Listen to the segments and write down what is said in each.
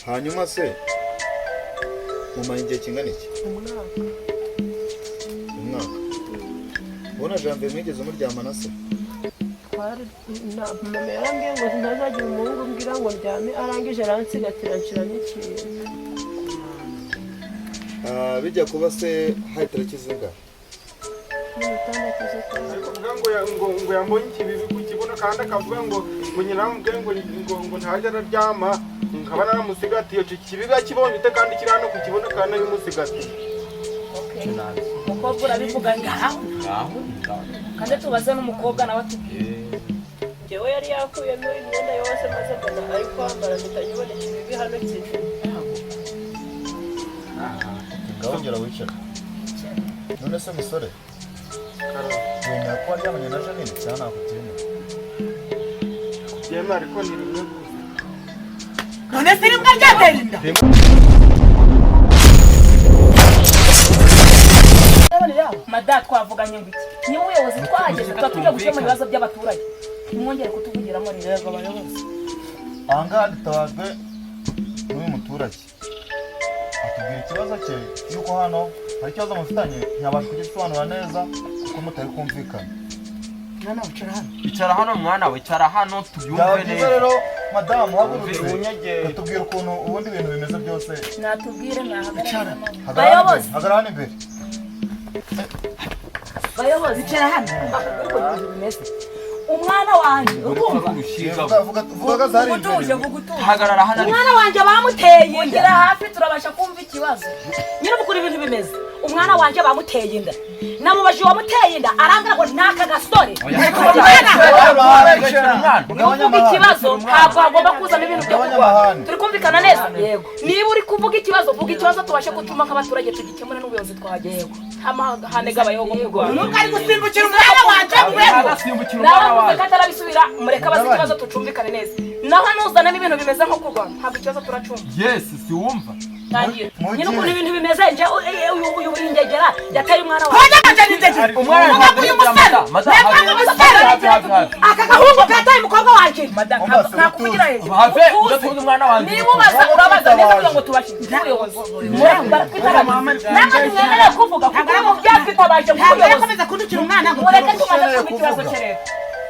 Hanyuma se mumara igihe kingana iki? Umwaka. Umwaka. Ubona Janvier mwigeze muryamana se? Twari mama yarambwiye ngo ntazagira umuhungu umbwira ngo ndyame, arangije aransigatira nshiramo ikintu. Ah, bijya kuba se hari tariki zingahe? 16 z'ukwa mbere. Kuvuga ngo ngo yambonye ikibibi ku kibuno, kandi akavuga ngo nyina amubwiye ngo ntajya araryama, nkaba naramusigatiye. Icyo kibibi akibonye ute kandi kiri hano ku kibuno kandi nabimusigatiye? Umukobwa urabivuga ngaho. Ngaho ngaho. Kandi tubaze n'umukobwa nawe atubwire. Njyewe yari yakuyemo imyenda yose, maze mbona ari kwambara, mpita nyibona ikibibi hano kiri. Ngaho ongera wicara. None se musore, wemera ko waryamanye na Janine cyangwa ntabwo ubyemera? Yemwe, ariko ni rimwe gusa. None se rimwe ryatera inda? Mada, twavuganye ngo iki? Niba ubuyobozi twahageze, tuba tujya gukemura ibibazo by'abaturage, ntimwongere kutuvugiramo rero. Yego, abayobozi. Aha ngaha dutabajwe n'uyu muturage, atubwira ikibazo cye yuko hano hari ikibazo mufitanye, ntiyabasha kugisobanura neza kuko mutari kumvikana. Mwana, wicara hano. Icara hano mwana we, icara hano tubyumve Byaba byiza neza. rero madamu uhagurutse Unyegere. ukatubwira ukuntu ubundi ibintu bimeze byose. Natubwire mwahagarara. Hagarara hano imbere. Bayobozi. Hagarara hano imbere. Bayobozi. Icara hano. Uko ibintu bimeze, umwana wanjye, urumva? Vuga, vuga, vuga ko zari Vuga utuje. imbere. Vuga utuje. Hagarara hano ariko. Umwana wanjye bamuteye inda. Hafi turabasha kumva ikibazo nyine ukuntu ibintu bimeze. Umwana wanjye bamuteye inda, namubajije uwamuteye inda, arambwira ngo ni aka gasore. Umwana. Mugabanye Uvuga amahane. ikibazo, ntabwo hagomba kuzamo ibintu byo Mugabanye kurwana. amahane. Turi kumvikana neza? Niba uri kuvuga ikibazo, vuga ikibazo tubashe gutuma nk'abaturage tugikemure n'ubuyobozi twahageze. Nta mahane gabayeho mu Rwanda. Nubwo ari gusimbukira umwana wanjye murego. Agasimbukira Nawe umwana avuze wawe. ko atarabisubira, mureke abaze ikibazo tucumvikane neza. Naho nuzanamo ibintu bimeze nko kurwana, ntabwo ikibazo turacumva. Yes, si wumva? Tangira. Mugire. Nyine ukuntu ibintu bimeze, nje uyu ingegera yateye umwana wawe. Kojya kajya n'indege. Umwana. Uvuga uyu musore. Ntabwo umusore. Have, have, have. Aka gahungu kataye umukobwa wanjye. Madamu, Umva se, ntabwo kuvugira hejuru. Have, Utuze. udatuza umwana wanjye. Niba ubaza, urabaza neza kugira ngo tubashe ubuyobozi. Ntabwo tumwemereye kuvuga kuko ubu byatwitabaje Ntabwo nk'ubuyobozi. yakomeza kundukira umwana ngo Mureke tumaze Ukeneye kumva ikibazo kuvuga. cye rero.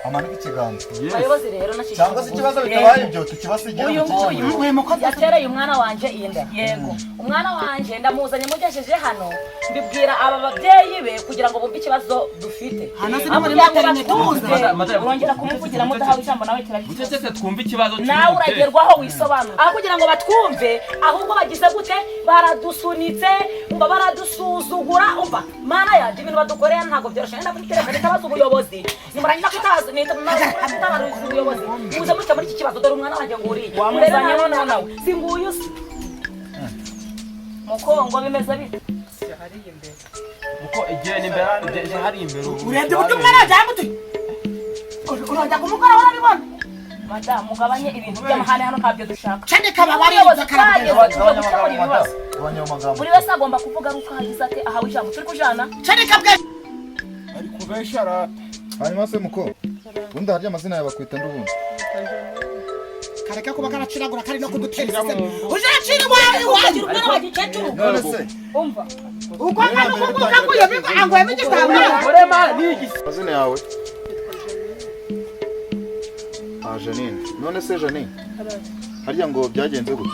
Amanike ikiganza. Bayobozi rero, Cyangwa se ikibazo bitabaye ibyo, tukibasigire Uyu nguyu mukikemure. Uyu mukozi yatereye umwana wanje inda. Yego, umwana wanje ndamuzanye, mugejeje hano, mbibwira aba babyeyi be kugira ngo bumve ikibazo dufite. Hano se Aho ni muri kugira ngo materinete batwumve, tuza. Madame, urongera kumuvugira mudahawe ijambo nawe kirakibazo. Ucecetse twumve ikibazo. Nawe uragerwaho wisobanura. Aho kugira ngo batwumve, ahubwo bagize gute? Baradusunitse, umva, baradusuzugura. Umva mana yanjye, ibintu badukorera ntabwo byoroshye. Nenda kuri telefone itabaza ubuyobozi, nimurangiza kwitabaza nitabaza ubuyobozi, muze mutya muri iki kibazo. Dore umwana wanjye nguriye. Wamuzanye noneho nawe. Si nguyu se? Mukongo bimeze bite? Kuko igihe ni imbere, igihe hari imbere ubu. Urebye uburyo umwana wanjye yamutuye, urongera kumukoraho urabibona. Madamu, mugabanye ibintu by'amahane hano, ntabyo dushaka. Candika ababari. Ubuyobozi twageze tujya gukemura ibibazo. Gabanya amagambo. Buri wese agomba kuvuga ari uko ahagize ate, ahawe ijambo. Turi kujana. Candika bwe. Ari kubesha rata. Hanyuma se muko, ubundi harya amazina yawe bakwita nde ubundi? Kareka kuba karaciragura kari no kudutera iseseme, uzacira iwawe iwanjye. Umwana wanjye ukecuru. None se Umva. Uko angana uko nguko anguyemo anguyemo igitambaro. Murema ni igisi. Amazina yawe? Ah, Janine. None se Janine, harya ngo byagenze gute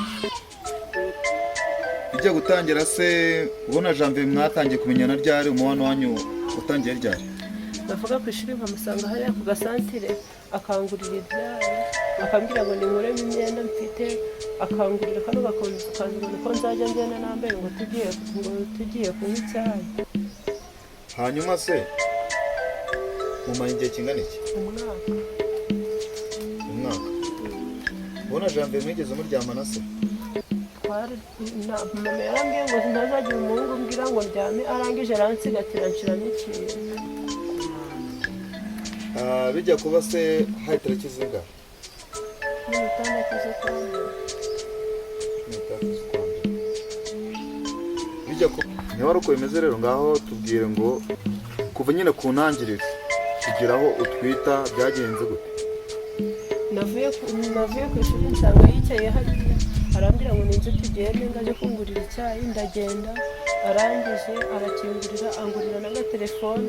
bijya gutangira se? Ubona Janvier mwatangiye kumenyana ryari? Umubano wanyu utangiye ryari? Bavuga ku ishuri nkamusanga hariya ku gasantire, akangurira ibyayi, akambwira ngo ninkuremo imyenda mfite, akangurira kano gakunze ngo niko nzajya ngenda nambaye ngo tugiye kunywa icyayi. Hanyuma se mumara igihe kingana iki? Umwaka. Umwaka. Ubona Janvier mwigeze muryamana se? Twari mama yarambwiye ngo ntazagira umuhungu umbwira ngo ndyame, arangije aransigatira nshiramo ikintu. Ah, bijya kuba se hari tariki zingahe? 16 z'ukwa mbere. 16 z'ukwa mbere. Bijya kuba niba ari uko bimeze rero, ngaho tubwire ngo kuva nyine ku ntangiriro kugera aho utwita byagenze gute? Navuye ku ishuri nsanga yicaye hariya, arambwira ngo ninjye nze tugende, ngo aje kungurira icyayi. Ndagenda, arangije arakingurira, angurira n'agatelefone,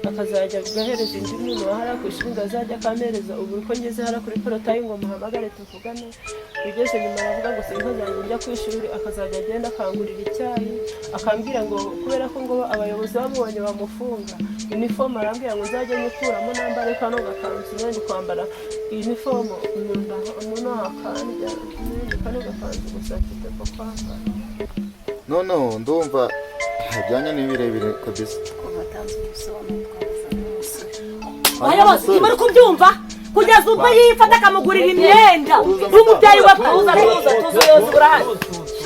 akazajya gahereza undi muntu wahara ku ishuri ngo azajya akampereza. Ubu uko ngeze hariya kuri porotayi ngo muhamagare tuvugane. Bigeze nyuma aravuga ngo sinkazajya njya ku ishuri, akazajya agenda akangurira icyayi, akambwira ngo kubera ko ngo abayobozi bamubonye bamufunga. Inifomu arambwira ngo nzajye mukuramo nambare kano gakanzu. Nyine ndi kwambara inifomu muno akandya, nyine kano gakanzu gusa mfite ko kwambara. Noneho ndumva ibyanya ni birebire kabisa. Kuva atanze ubusobanuro, twabaza n'umusore. Bayobozi, ntimuri kubyumva? Kugeza ubwo yifata akamugurira imyenda n'umubyeyi we. Tuza, tuza, tuza, ubuyobozi burahari.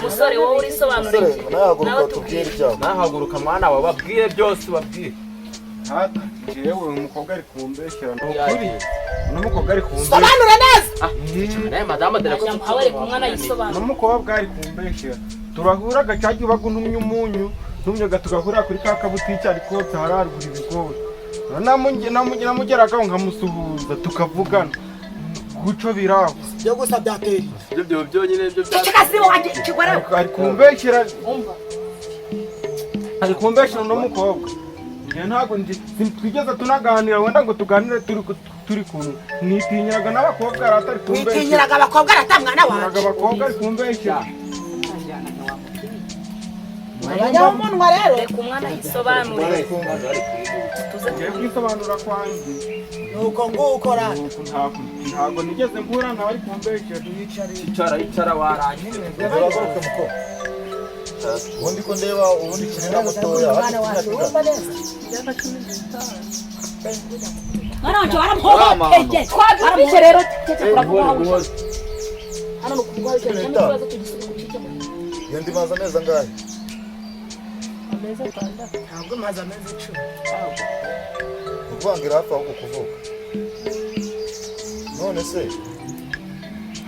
Musore, wowe urisobanura Musore, iki? nawe haguruka. Nawe. Tubwire ibyawe. Nahaguruka mwana wawe, babwire byose, babwire. Hata jewe uyu mukobwa ari kumbeshyera, ni ukuri, uno mukobwa ari kumbeshyera. Sobanura neza. Nawe madamu, dore ko Aho reka umwana yisobanura. Uno mukobwa ari kumbeshyera. Turahuraga cyagiye ubaga untumye umunyu, ntumyaga, tugahurira kuri ka kabutike ari kotsa hararugura ibigori. Namugeragaho nkamusuhuza, tukavugana guco biraho. Byo gusa byatera. Ibyo byo byonyine byo bya Ceceka sibo wanjye ikigore. Ari kumbeshyera, ari kumbeshyera uno mukobwa. Njye ntabwo twigeze tunaganira wenda ngo tuganire turi kumwe. Nitinyiraga n'abakobwa, arata ari kumbeshyera. Witinyiraga abakobwa, arata mwana Nitinyiraga wanjye. abakobwa, ari kumbeshyera. Wajyaho umunwa rero. Reka umwana yisobanure, tuze. Ngiye kwisobanura kwanjye. Nuko nguko ra. Nuko ntabwo nigeze mpura nawe, ari kumbeshyera. Icara, icara, warangiye. Urahaguruke muko. Ubundi ko ndeba ubundi kiri na mutoya. Mwana wacu, urumva neza. Imyaka 15. Mwana wanjye waramuhohoteye, twabyumvise rero. Ceceka, uramuha hano ni ukuvuga icyo kibazo tugisubize kukikemura. Iyo ndi maze amezi angahe? Amezi 6. Ntabwo maze amezi 10. Ni ukuvuga ngo iri hafi ahubwo kuvuka. None se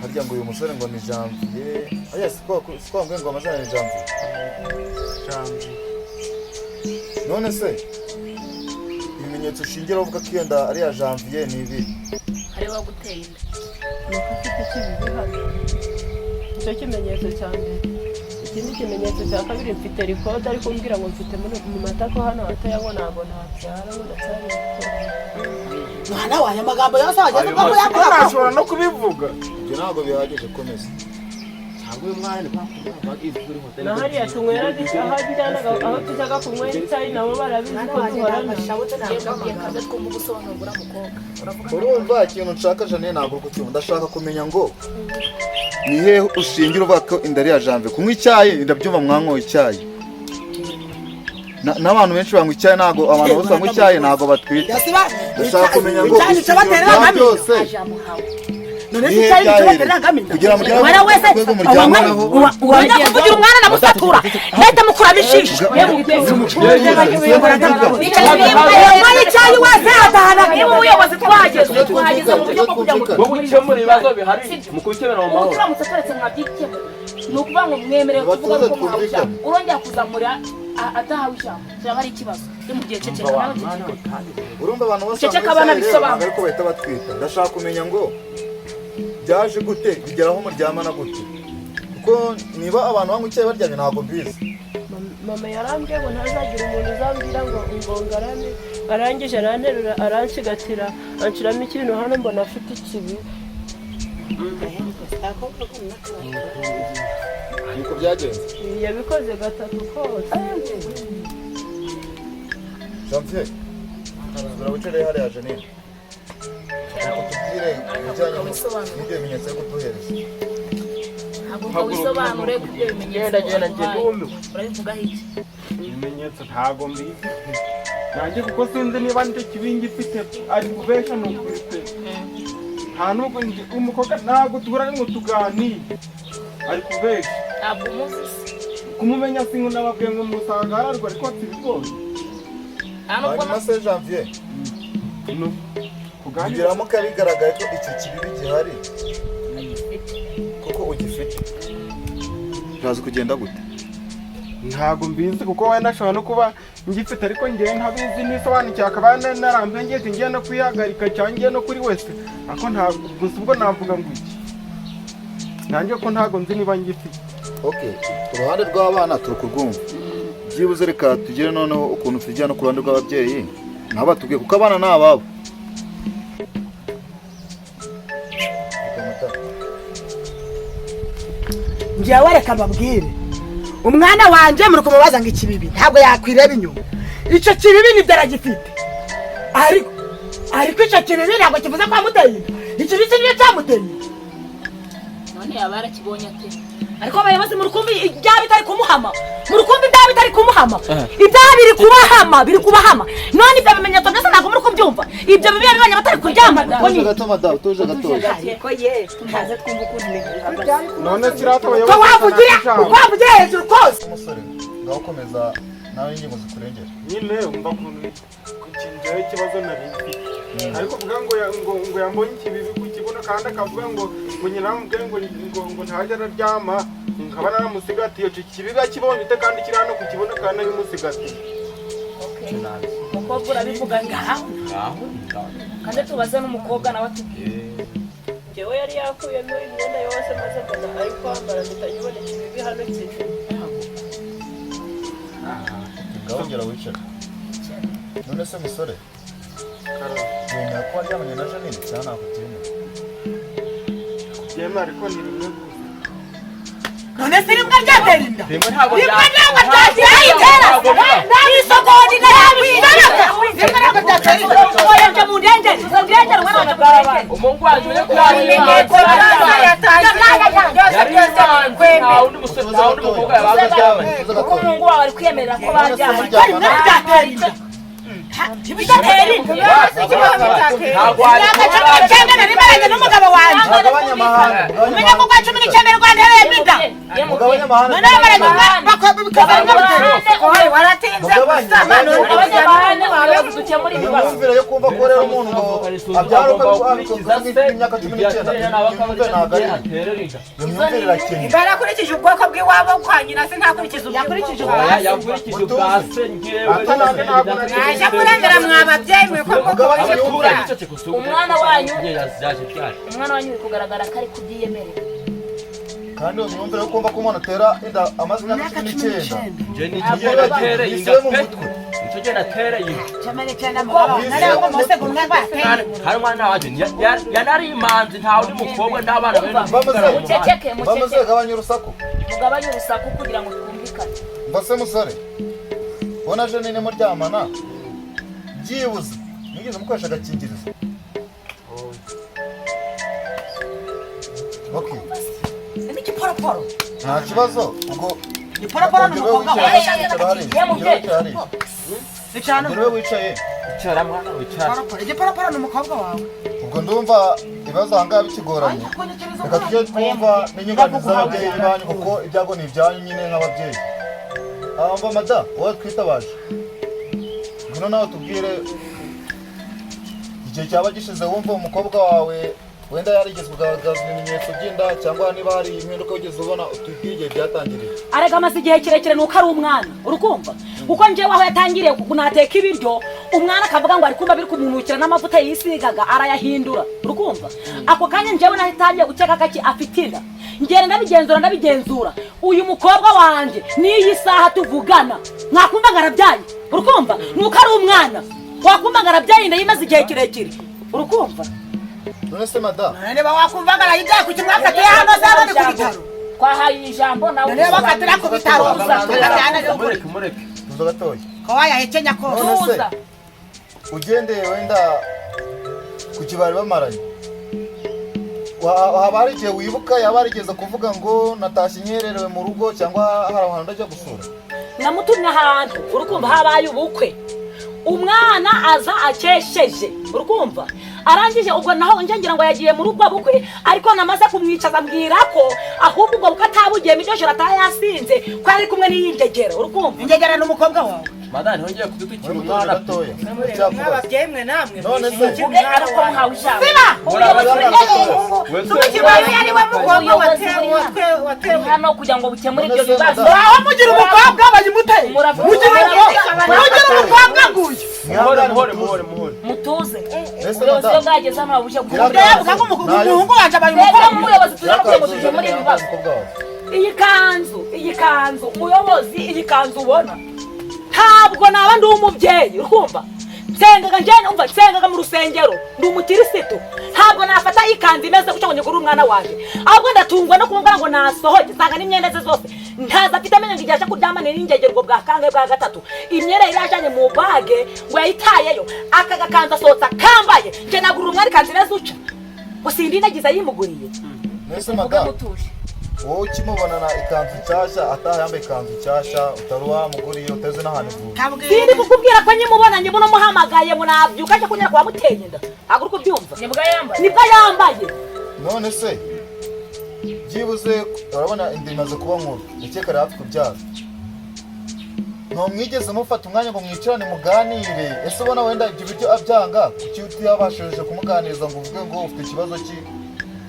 harya ngo uyu musore ngo ni Janvier, aya siko siko wambwiye ngo amazina ni Janvier? Janvier. None se ibimenyetso ushingira uvuga ko iyo nda ari iya Janvier ni ibi? Hari waguteye inda? Ni uko ufite ikibibi hano, nicyo kimenyetso cya mbere. Ikindi kimenyetso cya kabiri, mfite record ari kumbwira ngo mfite mu matako hano hatoya, ngo ntabwo nabyara, ngo ndacyari muto. Mwana wawe, amagambo yose wageze ubwo kuyavuga. Ntashobora no kubivuga. Ibyo ntabwo bihagije, komeza. Ntabwo uyu mwana ni kwa kundi kuri hoteli. Na hariya tunyweraga, aho ajyanaga, aho tujyaga kunywera icyayi, nabo barabizi ko duhorana. Yabwiye kaze twumva ubusobanuro bw'uriya mukobwa, uravuga. Urumva ikintu nshaka, Janine, ntabwo uri kucyumva. Ndashaka kumenya ngo ni hehe ushingira uvuga ko inda ari iya Janvier. Kunywa icyayi ndabyumva, mwanyoye icyayi. N'abantu benshi banywa icyayi, ntabwo abantu bose banywa icyayi ntabwo batwite. Ndashaka kumenya ngo Icyayi nicyo baterera bya nkamina. byose None ni se hehe icyayi nicyo byahereye baterera nkamina? kugira ngo mugere Wera wese ku rwego muryamanaho? Wajya kuvugira umwana namusatura, ndahita mukuramo ijisho. Wanyweye icyayi wese atahana. Niba ubuyobozi twageze mu buryo bwo kugira ngo Bwo gukemura ibibazo bihari mu kubikemura mu Ubu mahoro. turamutse turetse mwabyikemura, ni ukuvuga ngo mwemerewe kuvuga Batuze ko muhawe ijambo. twumvikane. Urongera kuzamura atahawe ijambo, byaba ari ikibazo. Iyo mu gihe ceceka nawe, ceceka. Urumva, abantu bose Uceceka, banywa abana icyayi rero bisobanura. ntabwo ariko bahita batwita. Ndashaka kumenya ngo byaje gute, bigera aho muryamana gute, kuko niba abantu banywa icyayi baryamye ntabwo mbizi. Mama yarambwiye ngo ntazagira umuntu uzambwira ngo ngarame. Arangije aranterura, aranshigatira, anshiramo ikintu hano, mbona afite ikibi. Niko byagenze? Yabikoze gatatu kose. Janvier, wicare hariya. Janine, tubwire ibijyanye n'ibyo bimenyetso yo kuduhereza. Haguruka wisobanure ku byo bimenyetso. Genda, genda, njye waduhaye. ndumiwe. Urabivugaho iki? Ibimenyetso ntabwo mbizi pe. Nanjye kuko sinzi niba nicyo kibi ngifite. Ari kubesha, ni ukuri pe. Nta nubwo umukobwa ntabwo duhura ngo tuganire, ari kubesha. Ntabwo umuzi se? Kumumenya singo, nababwiye ngo musanga hararwa ariko si ibigori. Nta nubwo. Hanyuma se Janvier, No. Kuganira. biramuka bigaragaye ko icyo kibibi gihari kuko ugifite, uraza kugenda gute? Ntabwo mbizi, kuko wenda ashobora no kuba ngifite ariko ngewe ntabizi, nisobanukiwe, akaba narambiwe, ngiye ngiye no kwihagarika cyangwa ngiye no kuri wese, ariko ntabwo gusa ubwo navuga ngo iki nanjye ko ntabwo nzi niba ngifite. Okay, uruhande rw'abana turi kurwumva. Byibuze reka tugere noneho ukuntu tujya no ku ruhande rw'ababyeyi, nabo batubwiye, kuko abana ni ababo. Reka amata. Njyewe reka mbabwire, umwana wanje muri kumubaza ngo ikibibi, ntabwo yakwireba inyuma. Icyo kibibi nibyo aragifite, ariko icyo kibibi ntabwo kivuze ko wamuteye inda. Ikibibi niyo cyamuteye inda. None yaba yarakibonye ate? Ariko abayobozi, muri kumva ibyaha bitari kumuhama? Muri kumva ibyaha bitari kumuhama? Ibyaha biri kubahama, biri kubahama. None ibyo bimenyetso byose ntabwo muri kubyumva? Ibyo bibi yabibonye batari kuryamana, ubwo Tuje ni gato madamu, tuje gatoya. Ariko ye, tumaze twumva ukuntu ibintu bihagaze. None sirata Ko abayobozi wavugira uko wavugira hejuru kose. Umusore, ngaho komeza nawe, ingingo zikurengera. Nyine umva ukuntu njyewe ikibazo nari mfite, ariko kuvuga ngo ngo yambonye ikibibi ku kibuno, kandi akavuga ngo nyina amubwiye ngo ntajya araryama, nkaba naramusigatiye. Icyo kibibi akibonye ute kandi kiri hano ku kibuno kandi nabimusigatiye? Umukobwa urabivuga ngaho. Ngaho ngaho. Kandi tubaze n'umukobwa nawe atubwire. Njyewe yari yakuyemo imyenda yose, maze mbona ari kwambara, mpita nyibona ikibibi hano kiri. Ngaho ngera wicare. None se musore, wemera ko waryamanye na Janine cyangwa ntabwo ubyemera? Kubyemera, ariko ni rimwe gusa. None se rimwe ryatera inda? Rimwe ntabwo Rimwe ntabwo ryatera inda. Ntabwo biba. N'isogoni. Rimwe ntabwo ryatera inda. Oya, nje mu ndengere, mu ndengere, umwana wanjye mu ndengere. Umuhungu wanjye uri Ibimenyetso byose yatanze, byose byose nta kwemera. wundi musore, nta wundi mukobwa yabaga aryamanye. Tuze Kuko gatoya. umuhungu wawe ari kwiyemerera ko baryamanye. Rimwe ryatera inda. Bidatera inda. Ntabwo Imyaka 19 nari maranye n'umugabo wanjye. Mugabanye amahane. Umenya ko kwa 19 rwantereyemo inda. Mugabanye amahane. None maranye Oye, waratinze gusama none. Abanyamahane, ubuyobozi dukemura ibibazo. Imyumvire yo kumva ko rero umuntu ngo abyara uko abikoze nk'imyaka 19, imyumvire ntabwo ari iyo. Iyo myumvire irakennye. Barakurikije ubwoko bw'iwabo kwa nyina se, ntakurikije Yakurikije ubwoko. Oya, yakurikije ubwa se njyewe. Mwaje kurengera mwa babyeyi mwe ko Mugabanye mukomeje imyumvire. kubyara. Umwana wanyu- Yaje byari. Umwana wanyu biri kugaragara ko ari kubyiyemerera. Kandi iyo myumvire yo kumva ko umuntu atera inda amaze imyaka 19, Njye ni icyo gihe natereye inda Yisiwe mu pe. mutwe. Nicyo gihe natereye inda. 19 mugabo nari ngo mose umwe rwateye. Hari umwana wanjye yanari imanzi, nta wundi mukobwa n'abana be. Muceceke. Bamaze Muceceke. gabanya urusaku. Mugabanye urusaku kugira ngo twumvikane. Mba se musore, ubona Janine muryamana, byibuze mwigeze mukoresha agakingirizo? Okay. N'igiporoporo. Nta kibazo ubwo. Iporoporo ni umukobwa wawe. Icara hariya. Ongera wicare hariya. Icara. Ongera ube wicaye. Icara mwana, wicara. Igiporoporo ni umukobwa wawe. Ubwo ndumva ibibazo ahangaha bikigoranye. Reka tujye twumva n'inyunganizi z'ababyeyi banyu, kuko ibyago ni ibyanyu nyine nk'ababyeyi. Mva mada, wowe twitabaje, ngwino nawe tubwire igihe cyaba gishize wumva umukobwa wawe wenda yarigeze kugaragaza ibimenyetso by'inda, cyangwa niba hari impinduka wigeze ubona, utubwire igihe byatangiriye. Arega amaze igihe kirekire, nuko ari umwana, urukumva? Kuko njyewe aho yatangiriye kunateka ibiryo, umwana akavuga ngo ari kumva biri kumunukira, n'amavuta yisigaga arayahindura, urukumva? Ako kanya njyewe nahitangiye gukeka kaki afite inda. Ngenda ndabigenzura, ndabigenzura. Uyu mukobwa wanjye n'iyi saha tuvugana mwakumva ngo arabyaye, urukumva? Nuko ari umwana, wakumva ngo arabyaye, inda yimaze igihe kirekire, urukumva? None se madamu, Niba wakumva ngo arayibyaye, kuki mwafatiye hano zaba ni ku bitaro? Twahaye ijambo nawe. Niba bakatira ku bitaro tukajyana. Mureke, mureke. Tuza gatoya. Ko wayahekenya kose. None se Tuza. ugendeye wenda ku kibari bamaranye, haba hari igihe wibuka yaba yarigeze kuvuga ngo natashye nkererewe mu rugo, cyangwa hari ahantu ndajya gusura? Namutumye ahantu, urukumva? Habaye ubukwe, umwana aza akesheje, urukumva? Arangije ubwo naho nje ngira ngo yagiye muri ubwo bukwe, ariko namaze kumwicaza mbwira ko ahubwo ubwo bukwe atabugiyemo, iryo joro ataha yasinze, ko yari kumwe n'iyi ngegera, urukumva? Ingegera ni umukobwa wawe. Madani ntongeye kudutwikira Muri mutuje umwana. gatoya, ndacyakubaza. Ababyeyi mwe namwe. None se Uvuge ariko muhawe ijambo. Siba. Tukibaye ari we mukobwa Ubuyobozi watewe buri watewe hano kugira ngo bukemure None ibyo se bibazo. madamu, Aho mugira umukobwa bayimuteye. Mugira umukobwa, mugira umukobwa nguyu. Muhore, mwihangane, muhore, mutuze. muhore, muhore. Mutuze. Ese Ubuyobozi iyo madamu, bwageze hano buje Iragaragaza. Yavuga ngo umuhungu wanjye abaye Twebwe umukobwa. nk'ubuyobozi turi hano kugira ngo Iragaragaza dukemure ibibazo. umukobwa wawe. Iyi kanzu, muyobozi, iyi kanzu ubona, ntabwo naba ndi umubyeyi. Urumva, nsengaga njyewe, umva, nsengaga mu rusengero, ndi umukirisitu. Ntabwo nafata ikanzu imeze gutya ngo nyigurire umwana wanjye. Ahubwo ndatungwa no kumubwira ngo nasohoke, nsanga n'imyenda ze zose ntazo afite. Amenya ngo igihe aje kuryamana n'ingegerwa bwa kangahe, bwa gatatu, imyenda yari yajyanye mu bag ngo yayitayeyo. Aka gakanzu asohotse akambaye. Njye nagurira umwana ikanzu imeze utya ngo sindi nagize ayimuguriye? Mbese madamu, wowe ukimubonana ikanzu nshyashya, ataha yambaye ikanzu nshyashya, utari wamuguriye, utazi n'ahantu ivuye? Sindi kukubwira ko nyimubona, nyibona umuhamagaye ngo nabyuka aje kunyura kwa muteye inda. Ntabwo uri kubyumva. Nibwo yambaye. Nibwo yambaye. None se byibuze urabona inda imaze kuba nkuru, ndakeka ari hafi kubyara, ntumwigeze mufata umwanya ngo mwicarane muganire? Ese ubona wenda ibyo biryo abyanga, kuki utiyabashije kumuganiriza ngo uvuge ngo ufite ikibazo ki?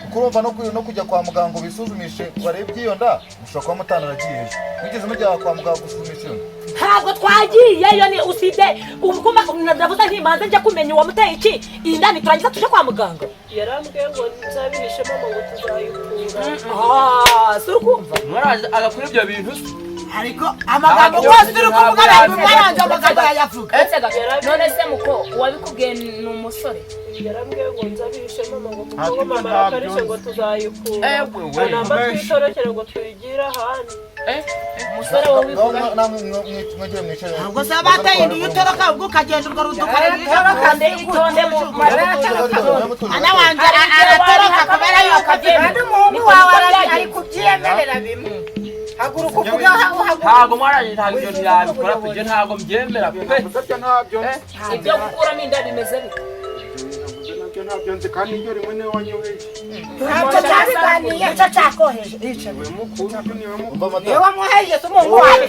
Kuko urumva no kujya kwa muganga ngo bisuzumishe barebe iby'iyo nda, mushobora kuba mutanaragiyeyo. Mwigeze mujya kwa muganga gusuzumisha iyo nda? Ntabwo twagiyeyo. Ni usibye kumva ndavuze nti manze njya kumenya uwamuteye iki inda, niturangiza tuje kwa muganga. Yarambwiye ngo nzabirishe mama, ngo tuzayikura. Ah, si uri kumva? Mwaraje agakora ibyo bintu se? Ariko amagambo rwose uri kuvuga, ntabwo umwana amagambo yayavuga. Uretse gato, none se muko, uwabikubwiye ni umusore? Yarambwiye ngo nzabirishe mama, ngo kuko Nta ngo mama ntabyo arakarishe, nzi. ngo tuzayikura. Ewe we. Namba twitorokere ngo twigire ahandi. Umusore wowe wivuga. Namwe mwegere mwicare. Ntabwo se bateye inda, iyo utoroka ubwo ukagenda urwo rudukarira. Itonde, itonde mu Ana wanjye aratoroka kubera yuko afite Kandi umuhungu wawe ari kubyiyemerera bimwe. Haguruka uvuge aho uhaguruka. Ntabwo mwaraje, ntabwo ibyo ntiyabikora pe. Njye ntabwo mbyemera pe. Navuze byo ntabyo nzi. Ibyo gukuramo inda bimeze bite? Navuze nabyo ntabyo nzi, kandi iryo rimwe niwe wanyoheje. Ntabwo cyabiganiye. Nicyo cyakoheje. Niwe mukuru, niwe mukuru. Umva madamu. Niwe wamuheje se umuhungu wawe?